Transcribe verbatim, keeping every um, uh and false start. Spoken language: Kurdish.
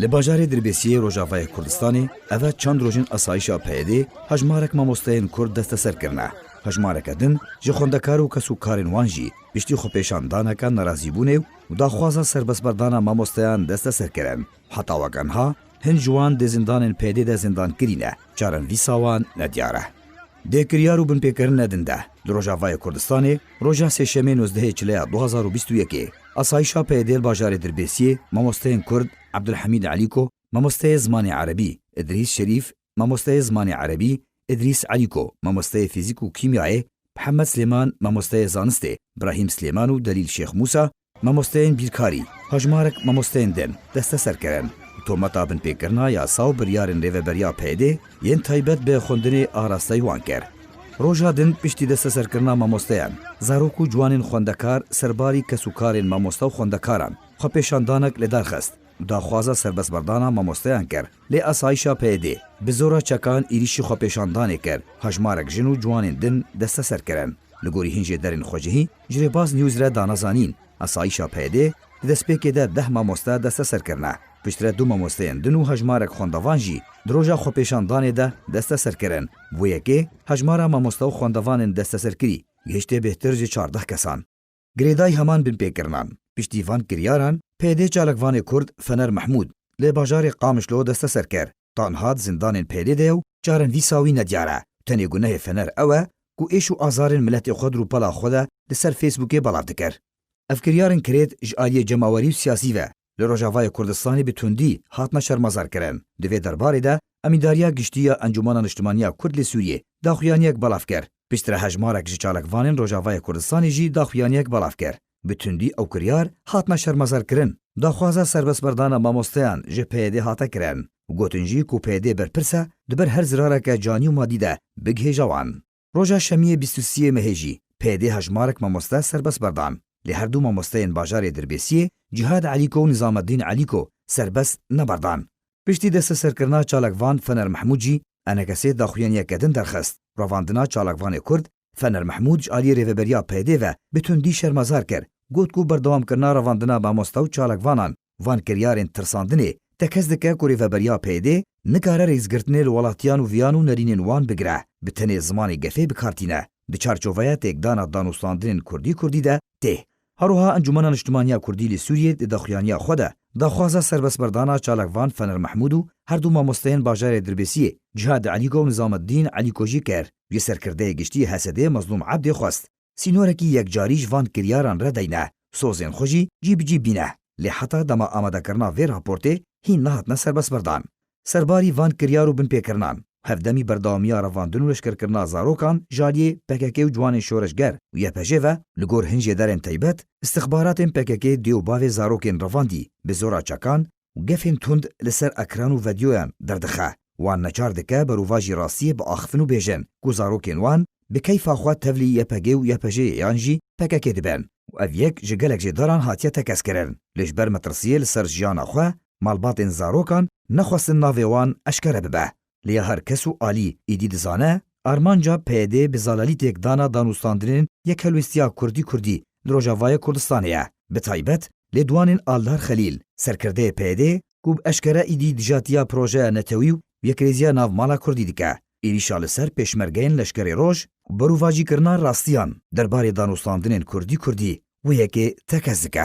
Li bajarê Dirbêsiyê Rojavayê Kurdistanê eve çend rojên asayişa P Y D'ê hejmarek mamosteyên Kurd desteser kirine. Hejmareke din ji xwendekar û kesûkarên wan jî piştî xwepêşandaneke nerazîbûnê û daxwaza serbestberdana mamosteyan desteser kirin. Heta weke niha hin ji wan di zindanên P Y D'ê de zindankirî ne. Çarenvîsa wan nediyar e. Di kiryar û binpêkirine din de, li Rojavayê Kurdistanê, roja Sêşemê nozdehê Çileya du hazar û bîst û yekê, asayişa P Y D'ê li bajarê Dirbêsiyê mamosteyên Kurd Ebdulhemîd Elîko, mamosteyê zimanê erebî, Idrîs Şerîf, mamosteyê zimanê erebî, Idrîs Elîko, mamosteyê fîzîk û kîmyayê, Mihemed Silêman, mamosteyê zanistê, Brahîm Silêman û Delîl Şêx Mûsa, mamosteyên bîrkarî, hejmarek mamosteyên din desteser kirin û tometa binpêkirina yasa û biryarên Rêveberiya P Y D'ê yên taybet bi xwendinê arasteyî wan kir. Roja din piştî desteserkirina mamosteyan, zarok û ciwanên xwendekar serbarî kesûkarên mamoste û xwendekaran xwepêşandanek li dar xist û daxwaza serbestberdana mamosteyan kir. Lê asayişa P Y D'ê bi zora çekan êrîşî xwepêşandanê kir, hejmarek jin û ciwanên din desteser kirin. Li gorî hin jêderên xwecihî, ji Rêbaz News re dane zanîn, asayişa P Y D'ê di destpêkê de deh mamoste desteser kirine. Piştre du mamosteyên din û hejmarek xwendevan jî di roja xwepêşandanê de desteser kirin. Bo yekê hejmara mamoste û xwendevanên desteserkirî gihiştê bêhtir ji çardeh kesan. Girêdayî heman binpêkirinan, piştî van kiryaran, P Y D'ê çalakvanê Kurd Fener Mehmûd li bajarê Qamişlo desteser kir. Ta niha di zindanên P Y D'ê de ye û çarenvîsa wî nediyar e. Tenê gunehê Fener ew e ku êş û azarên miletê xwe di rûpela xwe de li ser Facebookê belav dikir. Ev kiryarên kirêt ji aliyê cemawerî û siyasî ve li Rojavayê Kurdistanê bi tundî hatine şermezarkirin. Di vê derbarê de Emîndariya Giştî ya Encûmena Niştimanî ya Kurd li Sûriyê daxuyaniyek belav kir. Piştre hejmarek ji çalakvanên Rojavayê Kurdistanê jî daxuyaniyek belav kir. Bi tundî ew kiryar hatine şermezarkirin. Daxwaza serbestberdana mamosteyan ji P Y D'ê hate kirin û gotin jî ku P Y D'ê berpirs e, diber her zirareke canî û madî de bigihêje wan. Roja Şemiyê bîst û sê mehê jî P Y D'ê hejmarek mamoste serbest berdan. Lê her du mamosteyên bajarê Dirbêsiyê, Cîhad Elîko û Nizameddîn Elîko serbest neberdan. Piştî desteserkirina çalakvan Fener Mehmûd jî, ENKSê daxuyaniyeke din derxist. Revandina çalakvanê Kurd, Fener Mehmûd ji aliyê Rêveberiya P Y D'ê ve bi tundî şermezar kir. Got ku berdewamkirina revandina mamoste û çalakvanan van kiryarên tirsandinê tekez dike ku Rêveberiya P Y D'ê nikare rêzgirtinê li welatiyan û viyan û nerînên wan bigire, bi tenê zimanê gefê bi kar tîne. Di çarçoveya têkdana danûstandinên kurdî kurdî de tê. Her wiha Encûmena Niştimanî ya Kurdî li Sûriyê di daxuyaniya xwe de daxwaza serbestberdana çalakvan Fener Mehmûd û her du mamosteyên bajarê Dirbêsiyê Cihad Elîko û Nizameddîn Elîko jî kir. Ji serkirdeyê giştî H S D'ê Mezlûm Ebdê xwest sînorekî yekcarî ji van kiryaran re deyne, sozên xwe jî cî bi cî bîne. Lê heta dema amadekirina vê raportê hîn nehatine serbestberdan. Serbarî van kiryar û binpêkirinan, hevdemî berdewamiya revandin û leşkerkirina zarokan ji aliyê P K K û ciwanên şoreşger û Y P J ve, li gor hin jêderên taybet, istixbaratên P K K dê û bavê zarokên revandî bi zora çekan û gefên tund li ser ekran û vedyoyan derdixe. Wan neçar dike berovajî rastiyê biaxifin û bêjin ku zarokên wan bi keyfa xwe tevlî Y P G û Y P J'ê yan jî P K K dibin û ev yek ji gelek jêderan hatiye tekez kirin. Lê ji ber metirsiyê li ser jiyana xwe, malbatên zarokan nexwestin navê wan eşkere bibe. Lê ya her kes û alî êdî dizane, armanca P Y D'ê bi zalalî têkdana danûstandinên yekhelwêstiya kurdî-kurdî li Rojavayê Kurdistanê ye. Bi taybet, lêdwanên Aldar Xelîl, serkirdeyê P Y D'ê ku bi eşkere êdî dijatiya projeya netewî û yekrêziya nav mala kurdî dike, êrîşa li ser pêşmergeyên Leşkerê Roj û berovajîkirina rastiyan derbarê danûstandinên kurdî-kurdî wê yekê tekez dike.